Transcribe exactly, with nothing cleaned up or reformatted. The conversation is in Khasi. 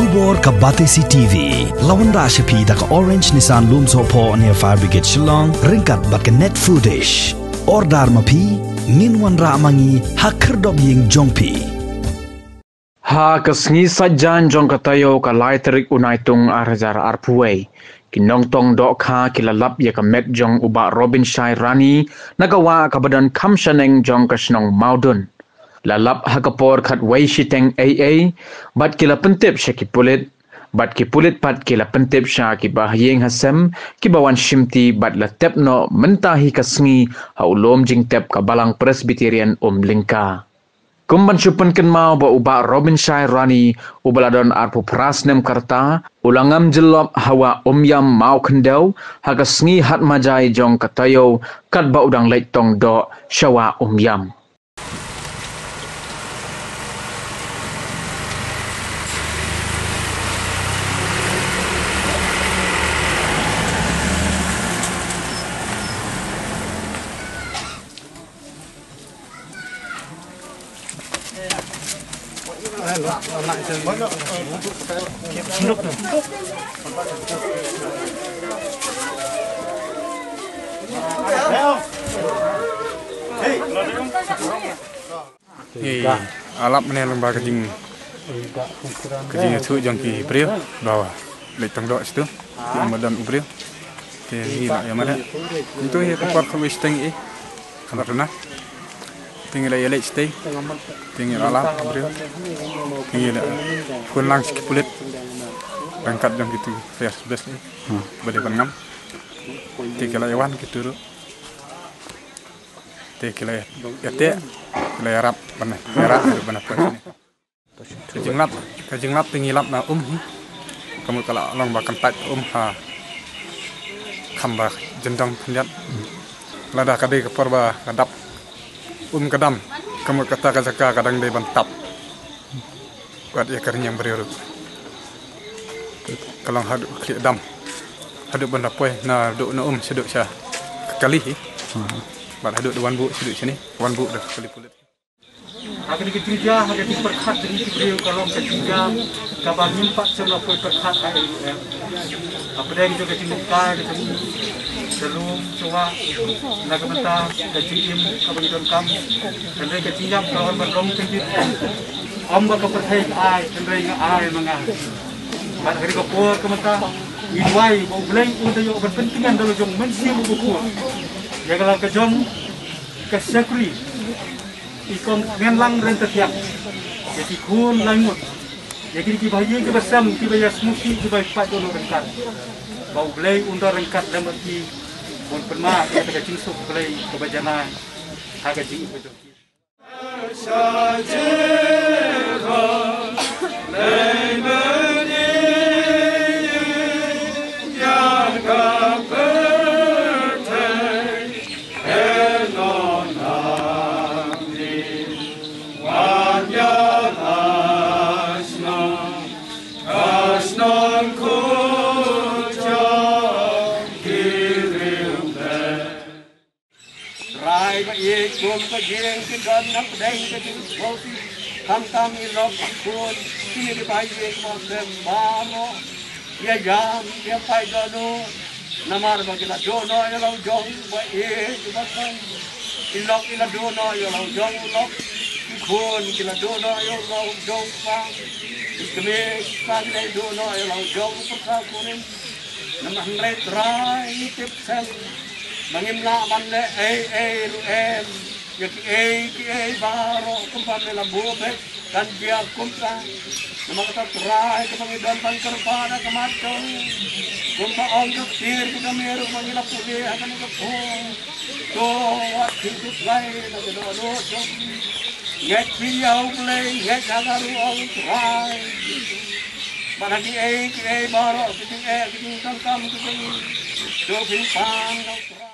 Khubor ka Batesi T V la wanrah sha phi da ka Orange Nissan Lumsohphoh near Fire Brigade Shillong ryngkat bad ka Net Foodish. Order ma phi, ngin wanrah ma ngi ha khyrdop ïing jong phi. Ha ka sngi Saitjaiñ jong ka taïew ka lai tarik u Naitung ar hajar arphew wei, ki nongtong dohkha ki la lap ïa ka met jong u Bah Robin Shai Rani na ka wah kaba don kham shaneng jong ka shnong Mawdun. La lap ha ka por khatwei shiteng eiei bad ki la pyntip sha ki pulit, bad ki pulit pat ki la pyntip sha ki bahaïing hasem kiba wan shimti bad la tep noh mynta hi ka sngi ha u lum jingtep ka Balang Presbyterian Umlyngka. Kum ban shu pynkynmaw ba u Bah Robin Shai Rani uba la don arphew phra snem ka rta u la ngam jyllop ha Wah Umïam Mawkhyndew ha ka sngi Hatmajai jong ka taïew katba u dang leit tong doh sha Wah Umïam. Hey, alap mane lang ba ka jing, ka jing ïathuh jong ki briew ba wa leit tang doh situ. Ki ong ba don u briew. Te hi la ïa mane. Itu hi ka por ka wis teng i. Ka la runa. Te ngi la ïa leit stay. Te ngi la lap briew. Te ngi la phone lang sha ki pulit. Ryngkat jong kitu fire service ni. Ba dei ban ngam. Te ki la ïa wan kitu ruh. Te ki la ïa te. Ki la ïarap ban ïarap ban. Ka jinglap, ka jinglap te ngi lap na um hi. Ka mut ka la long ba kan tait um ha kham ba jyndong khyndiat. Lada ka dei ka por ba ka dap um ka dam, ka mut kata ka jaka ka dang dei ban tap. Wat ïa ka rynïeng briew ruh. Ka long haduh khlieh dam. Haduh ban da poi naduh na um shaduh sha ka kali hi. Bad haduh da wan buh shaduh shane, wan buh da ka kali pulit. Ha kane ka jingjia, ha ka jingpyrkhat jong ki briew ka long ka jingjia kaba ngim pat shym la poi pyrkhat ha ei ei. Hapdeng jong ka jingmut kai ka jong u, ka lum shuwa na ka bynta ka jingim kaba ngi donkam. Hynrei ka jingïap ka wan ban long kyndit. Ym ba ka pyrthei ka ai, hynrei nga ai ma nga. Bad ha kane ka por ka mynta ngi duwai ba U Blei un da ïoh ban pyntngen da la jong u Mynsiem Bakhuid ïa ka la ka jong ka shakri. I Kong Ngenlang Ryntathiang, ïa ki khun laingut, ïa kine ki bahaïing kiba sem, kiba ïa sngewsih, kiba ïa pait dohnud ryngkat. Ba U Blei un da ryngkat lem bad ki, ban pynmih ïa ka jingsuk Blei kaba janai ha ka jingim ka jong ki. Trai ba ïeit, kum ka jingim ki don na pdeng ka jingpynlong, khamtam i lok i khun, kine ki bahaïing ba sem baroh, ïa ïam ïa pait dohnud. Namar ba ki la duh noh ïa la u jong u ba ïeit u ba sem. I lok i la duh noh ïa la u jong u lok. I khun ki la duh noh ïa la u jong u kpa. I kmie ki kpa ki la duh noh ïa la u jong u pyrsa kurim. Namar hynrei Trai ngi tip sem ba ngim lah ban leh ei ei ruh em ïa kiei kiei baroh kumba me la buh beit. Kan jia kumta. Namar kata Trai kaba ngi don ban kyrpad ha khmat jong, kumba ong ka ktien ka kmie ruh ba ngi la pule ha kane ka por. To wat phi khuslai na ka dohnud jong phi. Ngeit phi ïa U Blei, ngeit ha nga ruh, ong Trai. Bad ha kiei kiei baroh ki jingeh ki jingdonkam ki jong ngi, to phin pang da U Trai.